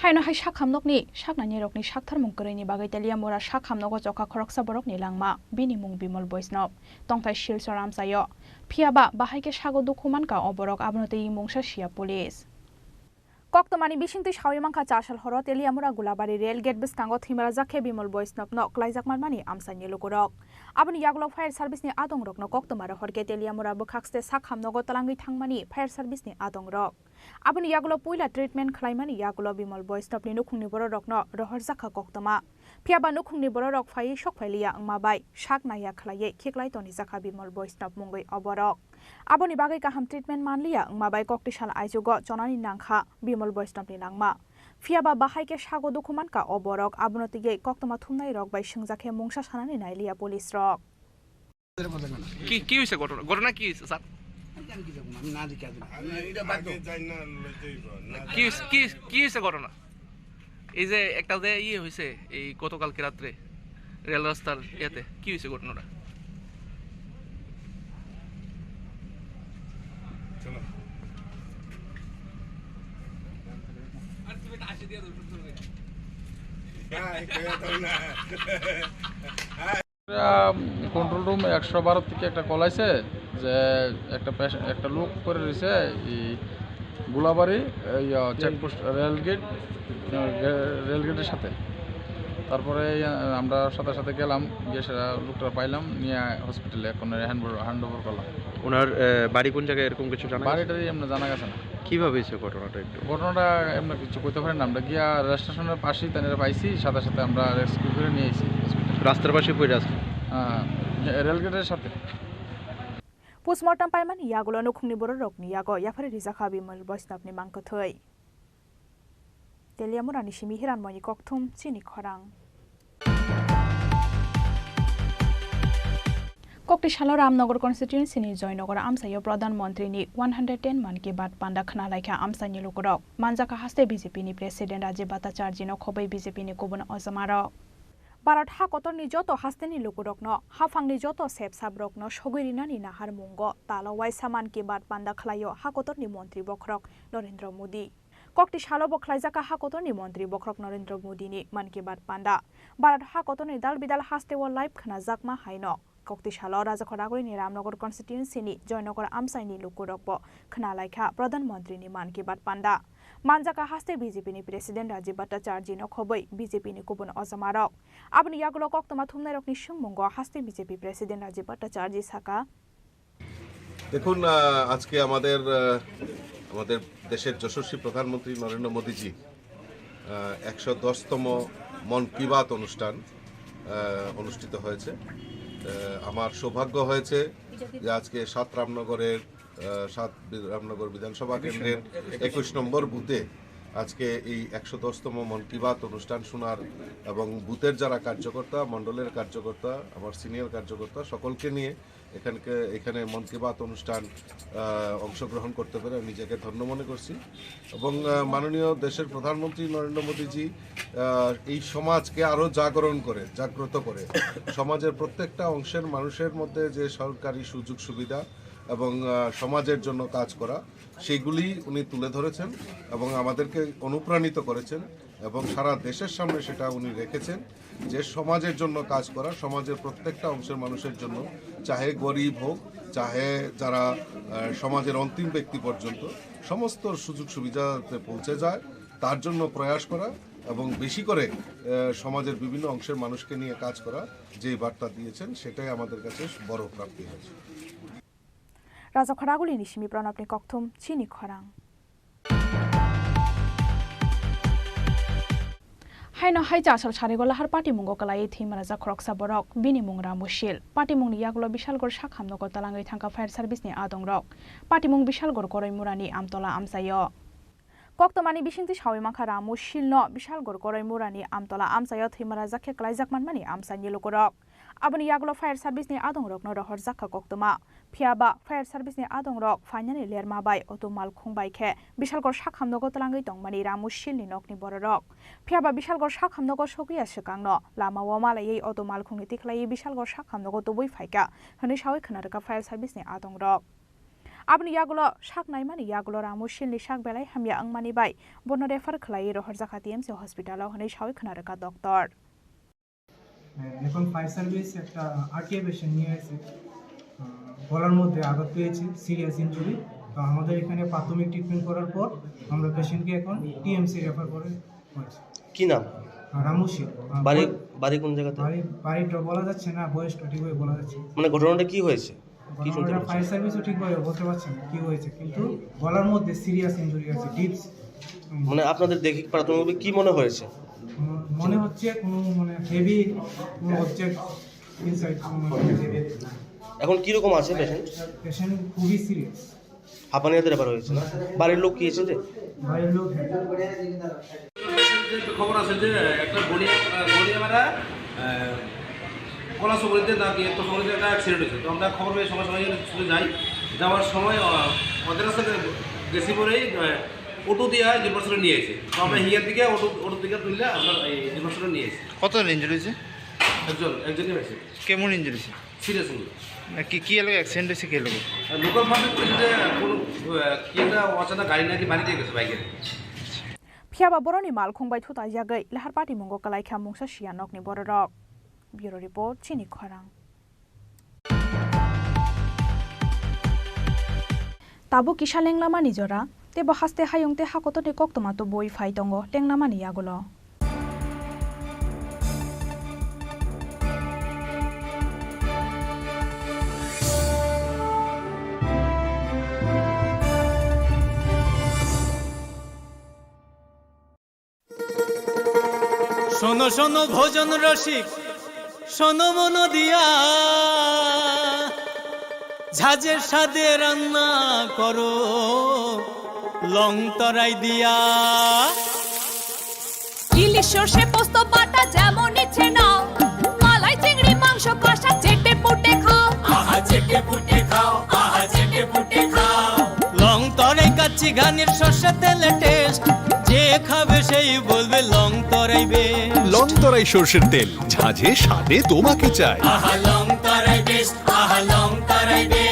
Haino hai sakhamnokni saknainirokni saktharmung kwrwini bagwi Teliamura sakhamnogo chokha khoroksa borokni langma, bini mung Bimal Boishnop, tongthai Silchar amchaio. Phiya ba bahai khe sago dukhu mankha o borok, abono twiwi mungsa siya police. Koktwmani bisingtwi sawi mankha, chasal horo Teliamura Gulabari rail gate bwskango thwimarajak khe Bimal Boishnopno klaijak manmani amchaini lukurok. Aboni yagulo fire service ni adongrokno koktwma rohor khe Teliamura bwkhakste sakhamnogo twlangwi thangmani fire service ni adongrok. Aboni yagulo puila treatment khlaimani yagulo Bimal Boishnopni nukhungni bororokno rohorjakha koktwma. Phiya ba nukhungni bororok phaiwi sokphailiya wngma bai sak naiya khlaiwi khiklai tonijakha Bimal Boishnop mungwi o borok. Aboni bagwi kaham treatment manliya wngma bai kokti sal aijugo chonani nangkha Bimal Boishnopni langma. Phiya ba bahai khe sago dukhu mankha o borok, abono twiwi koktwma thumnairok bai swngjak khe mungsa sanani nailiya police rok. কি, কি হৈছে ঘটনা? ঘটনা কি হৈছে, ছাৰ? আমি জানি কি জানবো? আমি না দেখি আগে না। কি হৈছে, কি, কি হৈছে ঘটনা? এই যে একটা যে ইয়ে হৈছে এই গতকালকে রাত্রে রেল রাস্তার ইয়াতে, কি হৈছে ঘটনাটা? চলো। না, এই কইয়া তো না। কন্ট্রোল রুম একশো বারো থেকে একটা কল আছে যে একটা পেশ-, একটা লোক পড়ে রয়েছে এই গোলাবাড়ি, এই, আহ, চেকপোস্ট, রেলগেট, আহ, রে-, রেলগেটের সাথে। তারপরে, আহ, আমরা সাথে সাথে গেলাম, গিয়ে সেটা লোকটা পাইলাম, নিয়ে হসপিটালে এখন হ্যান্ড, হ্যান্ড ওভার করলাম। ওনার, আহ, বাড়ি কোন জায়গায় এরকম কিছু জানা গেছে? বাড়িটারই এমনি জানা গেছে না। কিভাবে হয়েছে ঘটনাটা একটু? ঘটনাটা এমনি কিছু কইতে পারি না, আমরা গিয়া রেল স্টেশনের পাশেই তাদের পাইছি, সাথে সাথে আমরা রেস্কিউ করে নিয়ে এসেছি হসপিটালে। রাস্তার পাশে পড়ে আছে? হ্যাঁ, রেলগেটের সাথে। Postmortem paimani yagulo nukhungni bororokni yago yaphari rijakha Bimal Boishnopni mangkwthwi. Teliamurani simi Hiranmoyni kokthum, Chini Khorang. Kokti salo Ramnagar constituency ni Joynagar amchaio Pradhan Mantri ni one hundred ten Mann Ki Baat panda khna laikha amchaini lukurok. Manjaka haste B J P ni President Rajib Bhattacharjee no khobwi B J P ni kubun ojamarok. Bharat hakotorni joto hasteni lukurokno, haphangni joto sepsabrokno sogwi rinani naharmungo talo waisa Mann Ki Baat panda khlaio hakotorni montri bokhorok Narendra Modi. Kokti salo bo khlaijaka hakotorni montri bokhorok Narendra Modini Mann Ki Baat panda. Bharat hakotorni dal bidal hasteo live khnajakma haino kokti salo Rajakhor Agulini Ramnagar constituency ni Joynagar amchaini lukurokbo khna laikha Pradhan Mantri ni Mann Ki Baat panda. Manjaka haste B J P ni President Rajib Bhattacharjee no khobwi B J P ni kubun ojamarok. Aboni yagulo koktwma thumnairokni swngmungo haste B J P President Rajib Bhattacharjee saka, দেখুন, আহ, আজকে আমাদের, আহ, আমাদের দেশের যশস্বী প্রধানমন্ত্রী নরেন্দ্র মোদীজি, আহ, একশো দশতম মন কি বাত অনুষ্ঠান, আহ, অনুষ্ঠিত হয়েছে। আহ, আমার সৌভাগ্য হয়েছে যে আজকে সাত রামনগরের, আহ, সাত বি-, রামনগর বিধানসভা কেন্দ্রের একুশ নম্বর বুথে আজকে এই একশো দশতম মন কি বাত অনুষ্ঠান শোনার এবং বুথের যারা কার্যকর্তা, মণ্ডলের কার্যকর্তা, আমার সিনিয়র কার্যকর্তা সকলকে নিয়ে এখানকে, এখানে মন কি বাত অনুষ্ঠান, আহ, অংশগ্রহণ করতে পেরে আমি নিজেকে ধন্য মনে করছি। এবং, আহ, মাননীয় দেশের প্রধানমন্ত্রী নরেন্দ্র মোদীজি, আহ, এই সমাজকে আরও জাগরণ করে, জাগ্রত করে, সমাজের প্রত্যেকটা অংশের মানুষের মধ্যে যে সরকারি সুযোগ সুবিধা এবং, আহ, সমাজের জন্য কাজ করা, সেগুলি উনি তুলে ধরেছেন এবং আমাদেরকে অনুপ্রাণিত করেছেন এবং সারা দেশের সামনে সেটা উনি রেখেছেন যে সমাজের জন্য কাজ করা, সমাজের প্রত্যেকটা অংশের মানুষের জন্য, চাহে গরিব হোক, চাহে যারা, আহ, সমাজের অন্তিম ব্যক্তি পর্যন্ত সমস্ত সুযোগ সুবিধা যাতে পৌঁছে যায়, তার জন্য প্রয়াস করা এবং বেশি করে, আহ, সমাজের বিভিন্ন অংশের মানুষকে নিয়ে কাজ করা, যে বার্তা দিয়েছেন, সেটাই আমাদের কাছে বড় প্রাপ্তি হয়েছে। Raja Khoraguli ni simi Pranab ni kokthum chini khorang. Haino hai chasal sarigo lahar patimungo kwlaiwi thwima rwjak khoroksa borok, bini mung Ramu Sil. Patimungni yagulo Bishalgarh sak hamnogo twlangwi thangkha fire service ni adongrok. Patimung Bishalgarh Koroimurani Amtola amchaio. Koktwmani bisingtwi sawi mankha Ramu Silno Bishalgarh Koroimurani Amtola amchaio thwima rwjak khe kwlaijak manmani amchaini lukurok. Aboni yagulo fire service ni adongrokno rohorjak kha koktwma. Phiya ba fire service ni adongrok phainani lerma bai auto malkhung bai khe Bishalgarh sak hamnogo twlangwi tongmani Ramu Silni nokni bororok. Phiya ba Bishalgarh sak hamnogo sokya swkangno lamao malaiwi auto malkhungni tikhlaiwi Bishalgarh sak hamnogo tubui phaikha hwnwi sawi khna rwkha fire service ni adongrok. Aboni yagulo sak naimani yagulo Ramu Silni sak belai hamya wngmani bai bono refer khlaiwi rohorjak kha T M C hospital-o hwnwi sawi khna rwkha doctor. হ্যাঁ, এখন fire service একটা RTI patient নিয়ে এসে, আহ, গলার মধ্যে আঘাত পেয়েছে, serious injury. তো আমাদের এখানে প্রাথমিক ট্রিটমেন্ট করার পর আমরা পেশেন্টকে এখন টিএমসি রেফার করে হয়েছে। কি নাম? আহ, রামু সিং। আহ, বাড়ি, বয়-, বাড়ি কোন জায়গাতে? বাড়ি, বাড়িটা বলা যাচ্ছে না, বয়সটা ঠিকভাবে বলা যাচ্ছে না। মানে ঘটনাটা কি হয়েছে? কি শুনতে ঘটনাটা পাচ্ছি? ফায়ার সার্ভিসও ঠিকভাবে বলতে পারছে না কি হয়েছে, কিন্তু গলার মধ্যে সিরিয়াস ইনজুরি আছে, ডিপস। মানে আপনাদের দেখে প্রাথমিকভাবে কি মনে হয়েছে? ম-, মনে হচ্ছে কোনো মানে হেভি কোনো অবজেক্ট ইনসাইড। এখন কিরকম আছে পেশেন্ট? পেশেন্ট খুবই সিরিয়াস। হাঁপানিতে রেফার হয়েছে না? বাড়ির লোক কি এসেছে? বাড়ির লোক, হ্যাঁ। খবর আছে যে একটা গড়িয়া, আহ, গড়িয়ামারা, আহ, কলাসুবড়িতে নাকি একটা সঙ্গে একটা অ্যাক্সিডেন্ট হয়েছে। তো আমরা খবর পেয়ে সঙ্গে সঙ্গে ছুটে যাই। যাওয়ার সময়, আহ, ওদের কাছে গেছি পরেই, আহ, অটো দিয়ে জিবল হাসপাতালে নিয়ে এসে। তো আমরা হিয়ার দিকে অটো, অটোর দিকে তুললে আমরা এই জিবল হাসপাতালে নিয়ে এসে। কতজন ইনজুরি হয়েছে? একজন, একজনই হয়েছে। কেমন ইনজুরি হয়েছে? Serious injury. না, কি, কি এলাকায় অ্যাক্সিডেন্ট হয়েছে, কি এলাকায়? লোকাল ফান্ডে বলেছে যে কোনো, আহ, কি একটা অচেনা গাড়ি নাকি বাড়ি দিয়ে গেছে বাইকের। Phiya ba boroni malkhung bai thuta yagwi lahar patimungo kwlai kha mungsa siya nokni bororok. Bureau Report, chini khorang. Tabuk kisa lenglamani jora, teibo haste hayung tei hakotorni koktwma tubui phai tongo lenglamani yagulo. শোনো শোনো ভোজন রসিক, শোনো মন দিয়া, ঝাঁঝের স্বাদে রান্না করো লং তরাই দিয়া। ইলিশ সর্ষে পোস্ত বাটা যেমন ইচ্ছে নাও, মালাই চিংড়ি মাংস কষা চেটে পুটে খাও। আহা চেটে পুটে খাও, আহা চেটে পুটে খাও। লং তরাই কাচ্চি ঘানির সর্ষে তেলে টেস্ট, যে খাবে সেই বলবে লং তরাই বেস্ট। লং তরাই সর্ষের তেল, ঝাঁঝে স্বাদে তোমাকে চাই। আহা লং তরাই বেস্ট, আহা লং তরাই বেস্ট।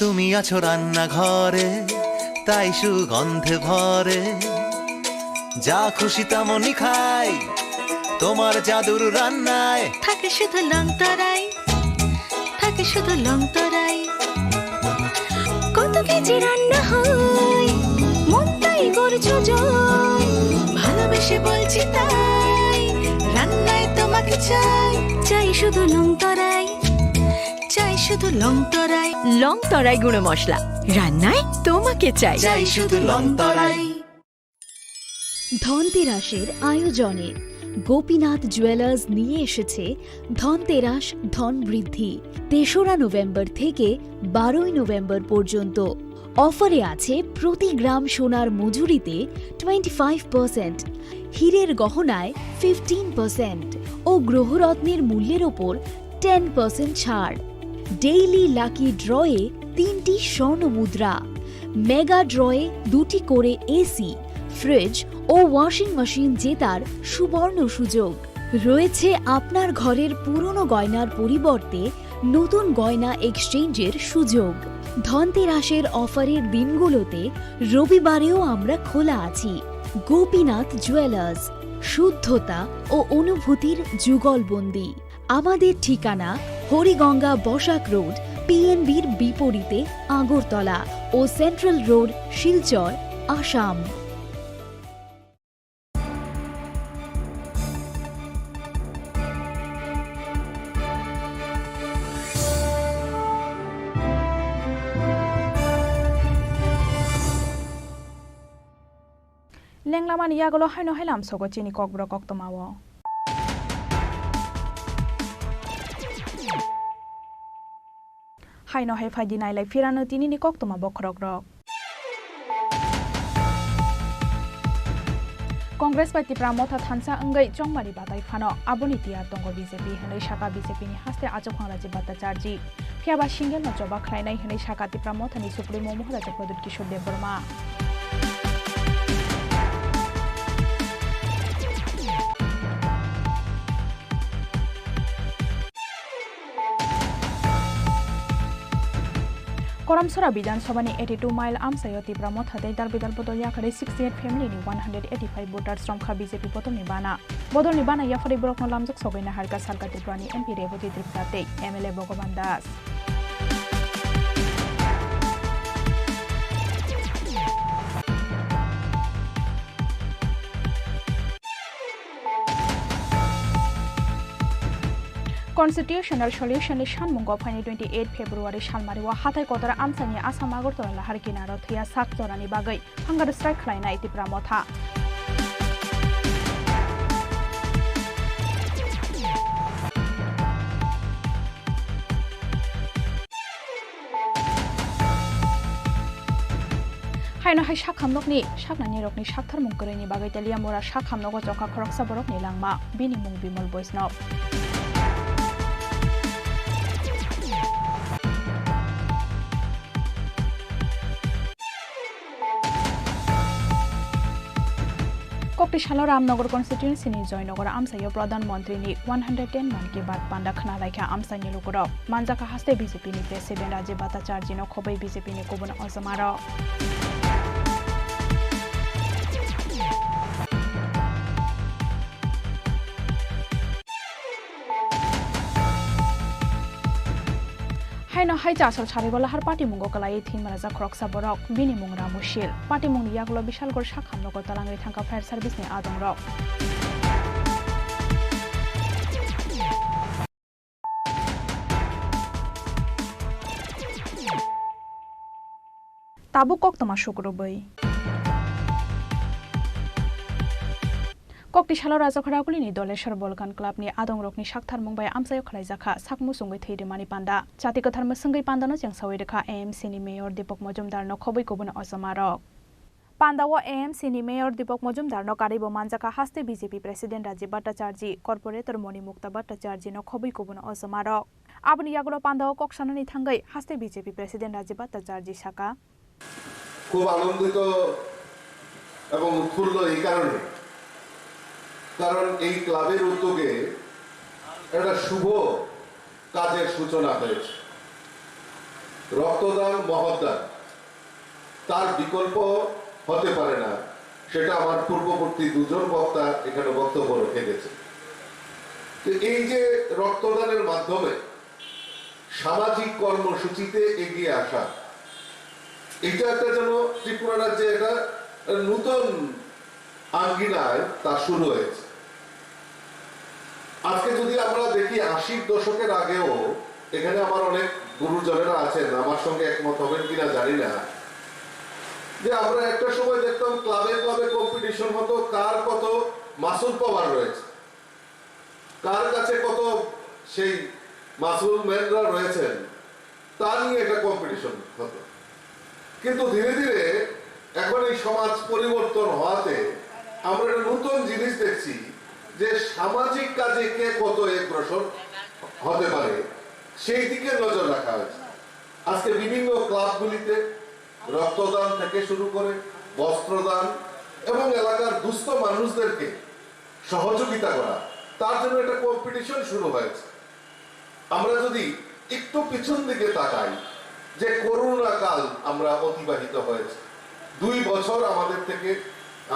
তুমি আছো রান্নাঘরে, তাই সুগন্ধে ভরে। যা খুশি তেমনই খাই তোমার জাদুর রান্নায়। থাকে শুধু লং তরাই, থাকে শুধু লং তরাই। কত কেজি রান্না হয়, মনটাই করছো জয়। ভালোবেসে বলছি তাই, রান্নায় তোমাকে চাই। চাই শুধু লং তরাই, চাই শুধু লং তরাই। লং তরাই গুঁড়ো মশলা, রান্নায় তোমাকে চাই। চাই শুধু লং তরাই। ধনতেরাসের আয়োজনে গোপীনাথ জুয়েলার্স নিয়ে এসেছে ধনতেরাস ধন বৃদ্ধি। তেসরা নভেম্বর থেকে বারোই নভেম্বর পর্যন্ত অফারে আছে প্রতি গ্রাম সোনার মজুরিতে টোয়েন্টি ফাইভ পার্সেন্ট, হীরের গহনায় ফিফটিন পার্সেন্ট ও গ্রহরত্নের মূল্যের ওপর টেন পার্সেন্ট ছাড়। ডেইলি লাকি ড্রয়ে তিনটি স্বর্ণ মুদ্রা, মেগা ড্রয়ে দুটি করে এসি, ফ্রিজ ও ওয়াশিং মেশিন জেতার সুবর্ণ সুযোগ। রয়েছে আপনার ঘরের পুরনো গয়নার পরিবর্তে নতুন গয়না এক্সচেঞ্জের সুযোগ। ধনতেরাসের অফারের দিনগুলোতে রবিবারেও আমরা খোলা আছি। গোপীনাথ জুয়েলার্স, শুদ্ধতা ও অনুভূতির যুগলবন্দি। আমাদের ঠিকানা হরিগঙ্গা বসাক রোড, পিএনবির বিপরীতে আগরতলা ও central road, Silchar, Assam. Lenglamani yagulo haino hai lamsogo chini kokborok koktwmao. Haino hai phaidi nailai phirano tinini koktwma bokhorokrok. Congress bai Tipra Motha thansa wngwi chongmani batai phano aboni tiyar tongo B J P hwnwi saka B J P ni haste achukphang Rajib Bhattacharjee. Phiyaba single no choba khlainai hwnwi saka Tipra Mothani Supremo Maharaja Pradyut Kishore Debbarma. Koramsora Bidhan Sabha ni eighty two mile amchaio Tipra Motha tei dal bidal bodol yakarwi sixty eight family ni one hundred eighty five voters romkha B J P bodol ni bana. Bodol ni bana yapharwi borokno lamjak sogwi naharkha salka Tripura ni M P Rebati Tripura tei M L A Bhagavan Das. Constitutional Solution ni sanmungo phaini twenty eight February salmario hathai kotor amchaini Assam Agartala lahar kinaro thwiya sak jorani bagwi hunger strike khlainai Tipra Motha. Haino hai sakham nokni saknani rokni saktharmung kwrwini bagwi Teliamura sakham nogo chokha khoroksa borokni langma, bini mung Bimal Boisnov. Kokti salo Ramnagar constituency ni Joynagar amchaio Pradhan Mantri ni one hundred ten Mann Ki Baat panda khna laikha amchaini lukurok. Manjakha haste B J P ni President Rajib Bhattacharjee no khobwi B J P ni kubun ojomarok. Haino hai chasol sarigo lahar patimungo kwlaiwi thwima rwjak khoroksa borok, bini mung Ramu Shil. Patimungni yagulo Bishalgarh sakham nogo twlangwi thangkha fire service ni adongrok. Tabuk koktwma sukrubwi. Kokti salo Rajakhara Kulini Doleshwar Volcan Club ni adongrokni saktharmung bai amchaio khlaijakha sak muchungwi thwi rwmani panda. Chati kwthar mwswngwi pandano chengsawi rwkha A M C ni Mayor Deepak Majumdar no khobwi kubun ojomarok. Pandao A M C ni Mayor Deepak Majumdar no karwibo manjakha haste B J P President Rajib Bhattacharjee, Corporator Moni Mukta Bhattacharjee no khobwi kubun ojomarok. Aboni yagulo pandao kok sanani thangwi haste B J P President Rajib Bhattacharjee saka. খুব আনন্দিত এবং উৎফুল্ল এই কারণে, কারণ এই ক্লাবের উদ্যোগে একটা শুভ কাজের সূচনা হয়েছে। রক্তদান মহৎ দান, তার বিকল্প হতে পারে না, সেটা আমার পূর্ববর্তী দুজন বক্তা এখানে বক্তব্য রেখে গেছে। তো এই যে রক্তদানের মাধ্যমে সামাজিক কর্মসূচিতে এগিয়ে আসা, এটা একটা যেন ত্রিপুরা রাজ্যে একটা নতুন আঙ্গিনায় তা শুরু হয়েছে। আজকে যদি আমরা দেখি, আশির দশকের আগেও, এখানে আমার অনেক গুরুজনেরা আছেন, আমার সঙ্গে একমত হবেন কিনা জানি না, যে আমরা একটা সময় দেখতাম ক্লাবে ক্লাবে কম্পিটিশন হতো, কার কত মাসল পাওয়ার রয়েছে, কার কাছে কত সেই মাসল ম্যানরা রয়েছেন, তা নিয়ে একটা কম্পিটিশন হতো। কিন্তু ধীরে ধীরে এখন এই সমাজ পরিবর্তন হওয়াতে আমরা একটা নতুন জিনিস দেখছি, যে সামাজিক কাজে কে কত অগ্রসর হতে পারে, সেই দিকে নজর রাখা হয়েছে। আজকে বিভিন্ন ক্লাবগুলিতে রক্তদান থেকে শুরু করে বস্ত্রদান এবং এলাকার দুস্থ মানুষদেরকে সহযোগিতা করা, তার জন্য একটা কম্পিটিশন শুরু হয়েছে। আমরা যদি একটু পিছন দিকে তাকাই, যে করোনা কাল আমরা অতিবাহিত হয়েছে, দুই বছর আমাদের থেকে,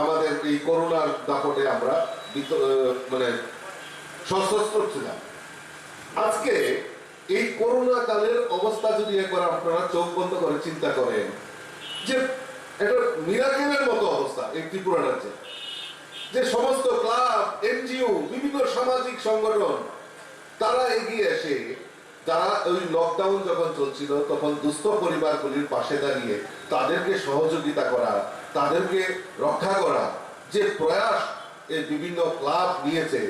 আমাদের এই করোনার দাপটে আমরা বিত-, আহ, মানে সশস্ত্র ছিলাম। আজকে এই করোনা কালের অবস্থা যদি একবার আপনারা চোখ বন্ধ করে চিন্তা করেন, যে একটা মিরাকেলের মতো অবস্থা এই ত্রিপুরা রাজ্যে, যে সমস্ত ক্লাব, এনজিও, বিভিন্ন সামাজিক সংগঠন, তারা এগিয়ে এসে, যারা ওই লকডাউন যখন চলছিল, তখন দুস্থ পরিবারগুলির পাশে দাঁড়িয়ে তাদেরকে সহযোগিতা করা, তাদেরকে রক্ষা করা, যে প্রয়াস এই বিভিন্ন ক্লাব নিয়েছে,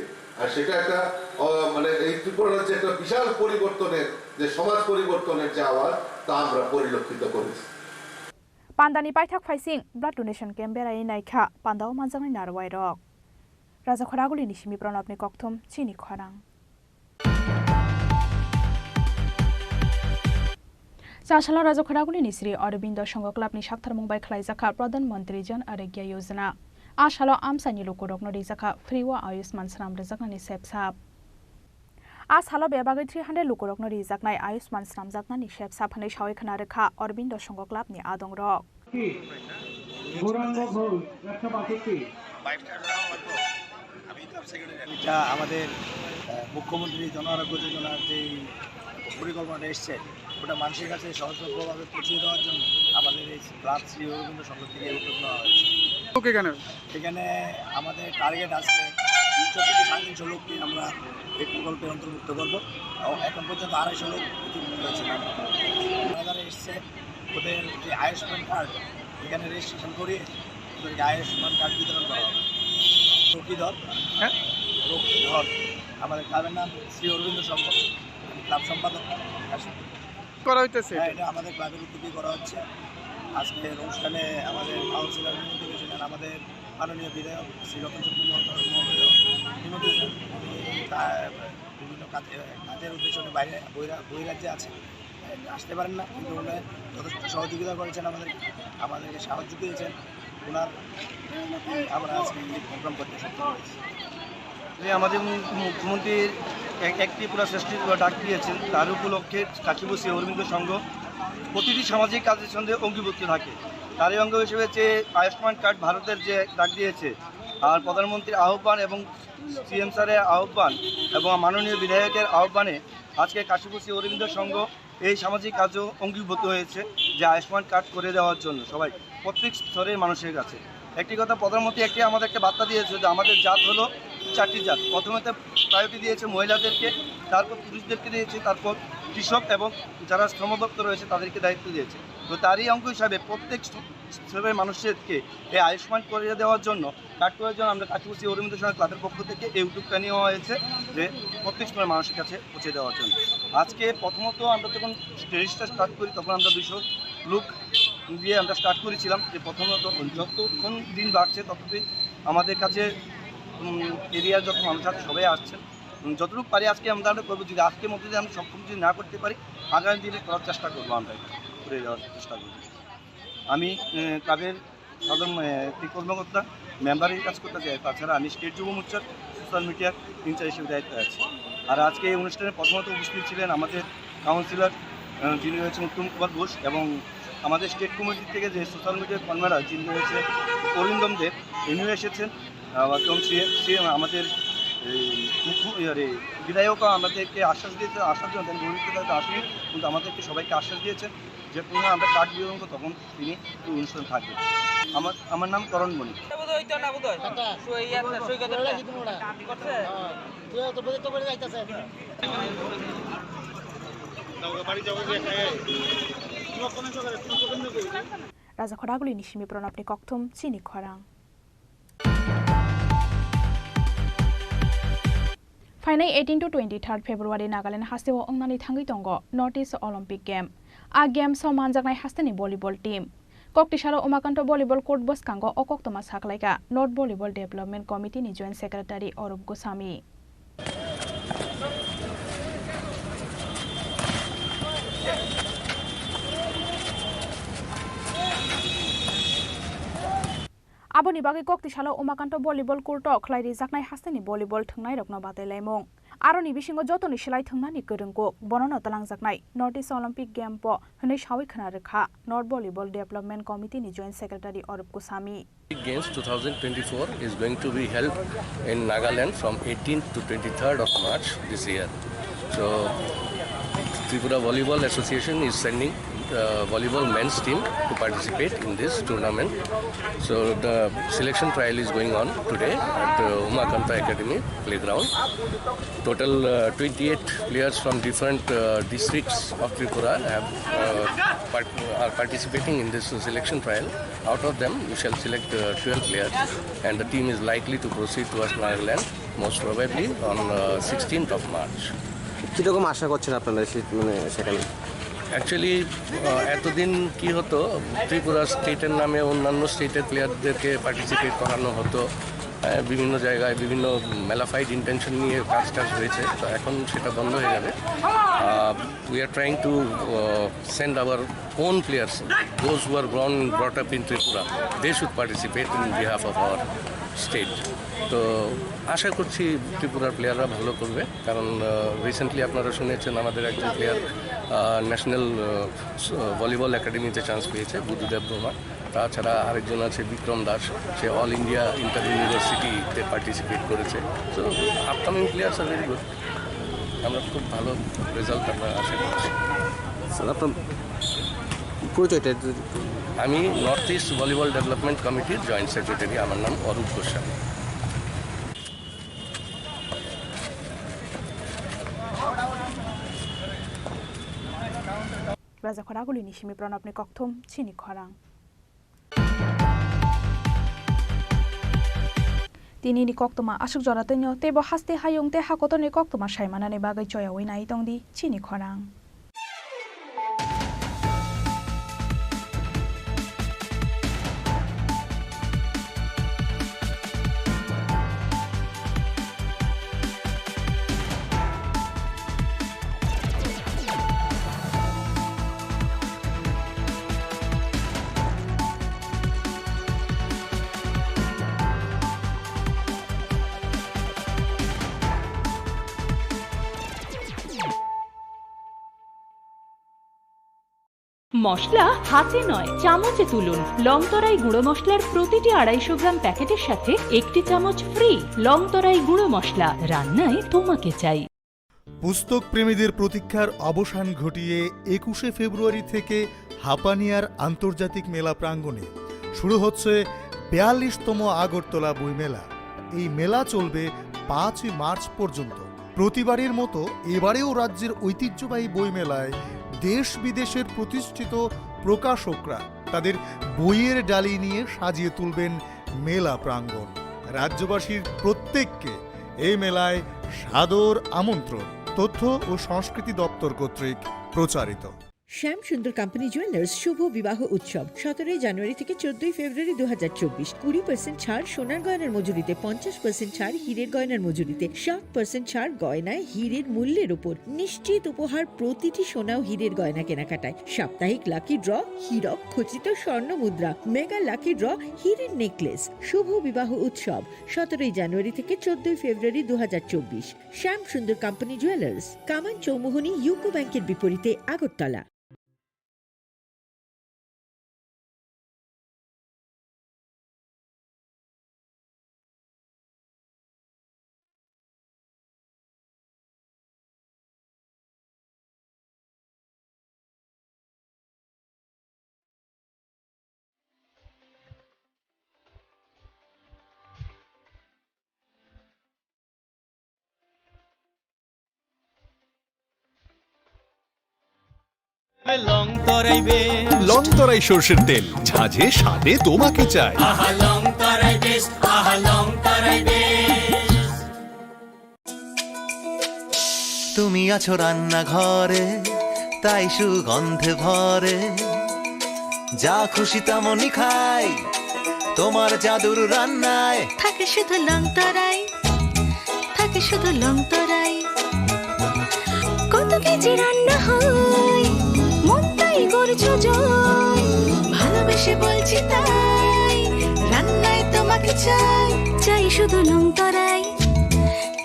আর সেটা একটা, আহ, মানে, এই ত্রিপুরা রাজ্যে একটা বিশাল পরিবর্তনের, যে সমাজ পরিবর্তনের যে আওয়াজ, তা আমরা পরিলক্ষিত করেছি। Pandani paithak phaising blood donation camp berai naikha, pandao manjaknai narwai rok. Raja Khoraguli ni simi Pranab ni kokthum chini khorang. Chasalo Raja Khoraguli ni Sri Aurobindo Sangha Club ni saktharmung bai khlaijakha Pradhan Mantri Jan Arogya Yojana. A salo amchaini lukurokno rijakha free o Ayushman swnam rwjaknani sepsap. A salo bebagwi three hundred lukurokno rijaknai Ayushman swnamjaknani sepsap hwnwi sawi khna rwkha Aurobindo Sangha Club ni adongrok. Gauranga ঘোষ, একশো বাষট্টি। এটা আমাদের, আহ, মুখ্যমন্ত্রী জন আরোগ্য যোজনার যেই পরিকল্পনাটা এসছে, ওটা মানুষের কাছে সহজলভ্যভাবে পৌঁছে দেওয়ার জন্য আমাদের এই ক্লাব শ্রী অরবিন্দ সংঘ থেকে এই উদ্যোগ নেওয়া হয়েছে। ওকে, কেন? এখানে আমাদের টার্গেট আছে তিনশো থেকে সাড়ে তিনশো লোককে আমরা এই প্রকল্পের অন্তর্ভুক্ত করব। এবং এখন পর্যন্ত আড়াইশো লোক ইতিমধ্যে হয়েছে। যারা এসছে, ওদের যে আয়ুষ্মান কার্ড, এখানে রেজিস্ট্রেশন করিয়ে ওদেরকে আয়ুষ্মান কার্ড বিতরণ করা হবে। রকি ধর, হ্যাঁ? রকি ধর, আমাদের ক্লাবের নাম শ্রী অরবিন্দ সংঘ, আমি ক্লাব সম্পাদক। করা হইতেছে হ্যাঁ, এটা? এটা আমাদের ক্লাবের উদ্যোগেই করা হচ্ছে। আজকের অনুষ্ঠানে আমাদের কাউন্সিলর মহোদয় ছিলেন, আমাদের মাননীয় বিধায়ক শ্রী রতন চন্দ্র মহোদয় নিমন্ত্রিত। তা বিভিন্ন কাজে, কাজের উদ্দেশ্যে উনি বাইরে বহিরা-, বহিরাজ্যে আছেন, আসতে পারেন না, কিন্তু উনি যথেষ্ট সহযোগিতা করেছেন আমাদের, আমাদেরকে সাহায্য করেছেন। ওনার আমরা আজকে এই প্রোগ্রাম করতে সক্ষম হয়েছি। যে আমাদের মু-, মুখ্যমন্ত্রীর এক, এক ত্রিপুরা শ্রেষ্ঠ ত্রিপুরা ডাক দিয়েছেন, তার উপলক্ষে কাশীপুর শ্রী অরবিন্দ সংঘ প্রতিটি সামাজিক কাজের সঙ্গে অঙ্গীভূত থাকে। তারই অঙ্গ হিসেবে যে আয়ুষ্মান কার্ড ভারতের যে ডাক দিয়েছে, আর প্রধানমন্ত্রীর আহ্বান এবং সিএম স্যারের আহ্বান এবং মাননীয় বিধায়কের আহ্বানে আজকে কাশীপুর শ্রী অরবিন্দ সংঘ এই সামাজিক কাজেও অঙ্গীভূত হয়েছে যে আয়ুষ্মান কার্ড করে দেওয়ার জন্য সবাই প্রত্যেক স্তরের মানুষের কাছে। একটি কথা, প্রধানমন্ত্রী একটি আমাদের একটা বার্তা দিয়েছে যে আমাদের জাত হলো চারটি জাত। প্রথমে তো প্রায়োরিটি দিয়েছে মহিলাদেরকে, তারপর পুরুষদেরকে দিয়েছে, তারপর কৃষক এবং যারা শ্রমদত্ত রয়েছে তাদেরকে দায়িত্ব দিয়েছে। তো তারই অঙ্গ হিসাবে প্রত্যেক স্তরের মানুষদেরকে এই আয়ুষ্মান করে দেওয়ার জন্য কার্ড করার জন্য আমরা কাশীপুর শ্রী অরবিন্দ সংঘ ক্লাবের পক্ষ থেকে এই উদ্যোগটা নেওয়া হয়েছে যে প্রত্যেক স্তরের মানুষের কাছে পৌঁছে দেওয়ার জন্য। আজকে প্রথমত আমরা যখন রেজিস্টার স্টার্ট করি তখন আমরা দুইশো লোক দিয়ে আমরা স্টার্ট করেছিলাম যে প্রথমত যতক্ষণ দিন বাড়ছে ততদিন আমাদের কাছে, উম, এরিয়ার যত মানুষ আছে সবাই আসছেন। উম, যতটুকু পারি আজকে আমরা, আমরা করবো। যদি আজকের মধ্যে যদি আমরা সক্ষম যদি না করতে পারি, আগামী দিনে করার চেষ্টা করবো, আমরা এটা করে দেওয়ার চেষ্টা করবো। আমি, আহ, ক্লাবের সাধারণ, আহ, একটি কর্মকর্তা, মেম্বারের কাজ করতে চাই। তাছাড়া আমি স্টেট যুব মোর্চার সোশ্যাল মিডিয়ার ইনচার্জ হিসেবে দায়িত্বে আছি। আর আজকে এই অনুষ্ঠানে প্রথমত উপস্থিত ছিলেন আমাদের কাউন্সিলর আহ, যিনি রয়েছেন উত্তম কুমার ঘোষ এবং আমাদের স্টেট কমিটি থেকে যে সোশ্যাল মিডিয়া কনভেনার যিনি রয়েছেন অরিন্দম দেব, ইনিও এসেছেন। আহ, এবং সি-, সি-, আমাদের এই মুখ্য-, ইয়ে রে, বিধায়কও আমাদেরকে আশ্বাস দিয়েছে, আশ্বাস দিয়েছেন, ভবিষ্যতে হয়তো আসেনি, কিন্তু আমাদেরকে সবাইকে আশ্বাস দিয়েছেন যে পুনরায় আমরা কার্ড বিতরণ করবো, তখন তিনি এই অনুষ্ঠানে থাকবেন। আমার, আমার নাম করণ মণি। Raja Khoraguli ni simi pranabni kokthum chini khorang. Phainai eighteen to twenty-third February Nagaland hasteo wngnani thangwi tongo North East Olympic Game. A games o manjaknai hasteni volleyball team. Koktisalo Umakanto Volleyball Court bwskango o koktwma sakhlaikha North Volleyball Development Committee ni Joint Secretary Arup Goswami. Aboni bagwi koktisalo Umakanto Volleyball Court o khlai rijaknai hasteni volleyball thwngnairokno batailaimung. Aroni bisingo jotoni slai thwngnani kwrwngkuk bonono twlangjaknai North East Olympic Game po hwnwi sawi khna rwkha North Volleyball Development Committee ni Joint Secretary Arup Goswami. Games two thousand twenty-four is going to be held in Nagaland from eighteenth to twenty-third of March this year. So, Tripura Volleyball Association is sending uh, volleyball men's team to participate in this tournament. So the selection trial is going on today at uh, Umakanta Academy playground. Total uh, twenty-eight players from different uh, districts of Tripura have uh, part- are participating in this selection trial. Out of them, we shall select uh, twelve players, and the team is likely to proceed towards Nagaland most probably on uh, sixteenth of March. কিরকম আশা করছেন আপনারা সে- মানে সেখানে? অ্যাকচুয়ালি এতদিন কি হতো, ত্রিপুরা স্টেটের নামে অন্যান্য স্টেটের প্লেয়ারদেরকে পার্টিসিপেট করানো হতো। আহ, বিভিন্ন জায়গায় বিভিন্ন ম্যালাফাইড ইন্টেনশন নিয়ে কাজ টাজ হয়েছে, তো এখন সেটা বন্ধ হয়ে যাবে। We are trying to uh, send our own players, those who are born and brought up in Tripura, they should participate in behalf of our state. তো আশা করছি ত্রিপুরার প্লেয়াররা ভালো করবে, কারণ রিসেন্টলি আপনারা শুনেছেন আমাদের একজন প্লেয়ার ন্যাশনাল ভলিবল একাডেমিতে চান্স পেয়েছে, বুদ্ধদেব ব্রহ্মা। তাছাড়া আরেকজন আছে বিক্রম দাস, সে অল ইন্ডিয়া ইন্টার ইউনিভার্সিটিতে পার্টিসিপেট করেছে। তো upcoming players are very good. আমরা খুব ভালো রেজাল্ট আমরা আশা করছি। স্যার, আপনার পরিচয়টা একটু। আমি নর্থ ইস্ট ভলিবল ডেভেলপমেন্ট কমিটির জয়েন্ট সেক্রেটারি। আমার নাম অরূপ Goswami. Raja Khoraguli ni simi pranabni kokthum chini khorang. Tini ni koktwma aswk jora twino teibo haste hayung tei hakotorni koktwma saimanani bagwi choyaui nai tongdi chini khorang. মশলা হাতে নয়, চামচে তুলুন। লংতরাই গুঁড়ো মশলার প্রতিটি আড়াইশো গ্রাম প্যাকেটের সাথে একটি চামচ ফ্রি। লংতরাই গুঁড়ো মশলা, রান্নায় তোমাকে চাই। পুস্তক প্রেমীদের প্রতীক্ষার অবসান ঘটিয়ে একুশে ফেব্রুয়ারি থেকে হাপানিয়ার আন্তর্জাতিক মেলা প্রাঙ্গণে শুরু হচ্ছে বিয়াল্লিশতম আগরতলা বইমেলা। এই মেলা চলবে পাঁচই মার্চ পর্যন্ত। প্রতিবারের মতো এবারেও রাজ্যের ঐতিহ্যবাহী বইমেলায় দেশ বিদেশের প্রতিষ্ঠিত প্রকাশকরা তাদের বইয়ের ডালি নিয়ে সাজিয়ে তুলবেন মেলা প্রাঙ্গণ। রাজ্যবাসীর প্রত্যেককে এই মেলায় সাদর আমন্ত্রণ। তথ্য ও সংস্কৃতি দপ্তর কর্তৃক প্রচারিত। শ্যাম সুন্দর কোম্পানি জুয়েলার্স শুভ বিবাহ উৎসব সতেরোই জানুয়ারি থেকে চোদ্দই ফেব্রুয়ারি দু হাজার চব্বিশ। কুড়ি পার্সেন্ট ছাড় সোনার গয়নার মজুরিতে, পঞ্চাশ পার্সেন্ট ছাড় হীরের গয়নার মজুরিতে, সাত পার্সেন্ট ছাড় গয়নায় হীরের মূল্যের উপর। নিশ্চিত উপহার প্রতিটি সোনা ও হীরের গয়না কেনাকাটায়। সাপ্তাহিক লাকি ড্র, হীরক খচিত স্বর্ণ মুদ্রা, মেগা লাকি ড্র, হীরের নেকলেস। শুভ বিবাহ উৎসব সতেরোই জানুয়ারি থেকে চোদ্দই ফেব্রুয়ারি দু হাজার চব্বিশ। শ্যাম সুন্দর কোম্পানি জুয়েলার্স, কামান চৌমুহনী ইউকো ব্যাংকের বিপরীতে, আগরতলা। লং তরাই সর্ষের তেল, ঝাঁঝে স্বাদে তোমাকে চাই। আহা লং তরাই বেশ, আহা লং তরাই বেশ। তুমি আছো রান্নাঘরে, তাই সুগন্ধে ভরে। যা খুশি তেমনই খাই, তোমার জাদুর রান্নায়। থাকে শুধু লং তরাই, থাকে শুধু লং তরাই। কত কেজি রান্না হয়, মনটাই করছো জয়। ভালোবেসে বলছি তাই, রান্নায় তোমাকে চাই। চাই শুধু লং তরাই,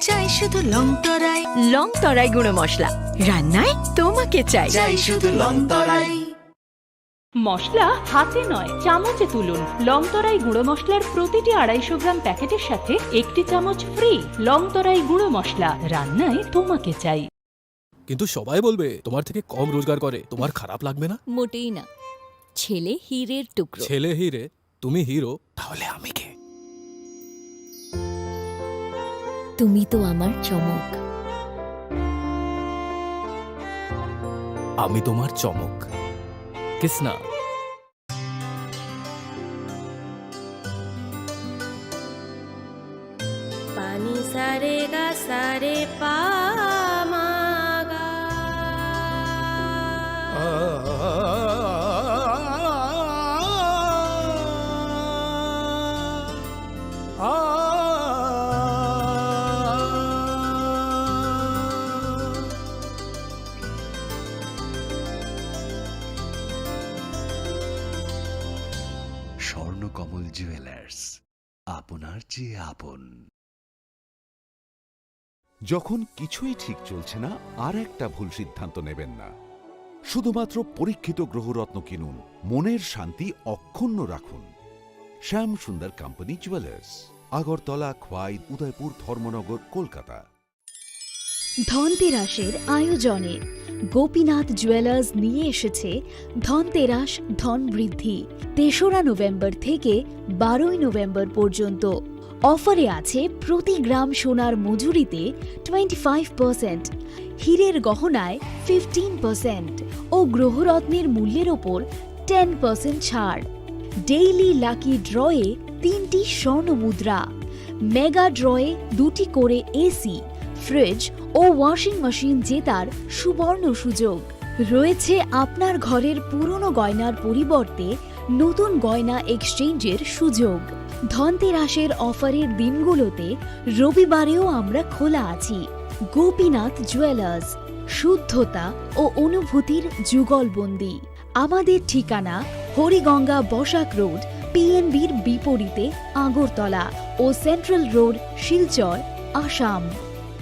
চাই শুধু লং তরাই। লং তরাই গুঁড়ো মশলা, রান্নায় তোমাকে চাই। চাই শুধু লং তরাই। মশলা হাতে নয়, চামচে তুলুন। লং তরাই গুঁড়ো মশলার প্রতিটি আড়াইশো গ্রাম প্যাকেটের সাথে একটি চামচ ফ্রি। লং তরাই গুঁড়ো মশলা, রান্নায় তোমাকে চাই। কিন্তু সবাই বলবে, "তোমার থেকে কম রোজগার করে, তোমার খারাপ লাগবে না?" মোটেই না। ছেলে হীরের টুকরো। ছেলে হিরে, তুমি হিরো, তাহলে আমি কে? তুমি তো আমার চমক। আমি তোমার চমক। কিসনা। পানি সারে গা সারে পা মা গা। স্বর্ণকমল জুয়েলার্স, আপনার চেয়ে আপন। যখন কিছুই ঠিক চলছে না, আর একটা ভুল সিদ্ধান্ত নেবেন না। শুধুমাত্র পরীক্ষিত গ্রহরত্ন কিনুন, মনের শান্তি অক্ষুণ্ণ রাখুন। শ্যাম সুন্দর কোম্পানি জুয়েলার্স, আগরতলা, খোয়াই, উদয়পুর, ধর্মনগর, কলকাতা। ধনতেরাসের আয়োজনে গোপীনাথ জুয়েলার্স নিয়ে এসেছে ধনতেরাস ধন বৃদ্ধি। তেসরা নভেম্বর থেকে বারোই নভেম্বর পর্যন্ত। অফারে আছে প্রতি গ্রাম সোনার মজুরিতে টোয়েন্টি ফাইভ পার্সেন্ট, হীরের গহনায় ফিফটিন পার্সেন্ট ও গ্রহরত্নের মূল্যের ওপর টেন পার্সেন্ট ছাড়। ডেইলি লাকি ড্রয়ে তিনটি স্বর্ণ মুদ্রা, মেগা ড্রয়ে দুটি করে এসি, ফ্রিজ ও ওয়াশিং মেশিন জেতার সুবর্ণ সুযোগ। রয়েছে আপনার ঘরের পুরনো গয়নার পরিবর্তে নতুন গয়না এক্সচেঞ্জের সুযোগ। ধনতেরাসের অফারের দিনগুলোতে রবিবারেও আমরা খোলা আছি। গোপীনাথ জুয়েলার্স, শুদ্ধতা ও অনুভূতির যুগলবন্দি। আমাদের ঠিকানা হরিগঙ্গা বসাক রোড, পিএনবির বিপরীতে, আগরতলা ও সেন্ট্রাল রোড, শিলচর, আসাম।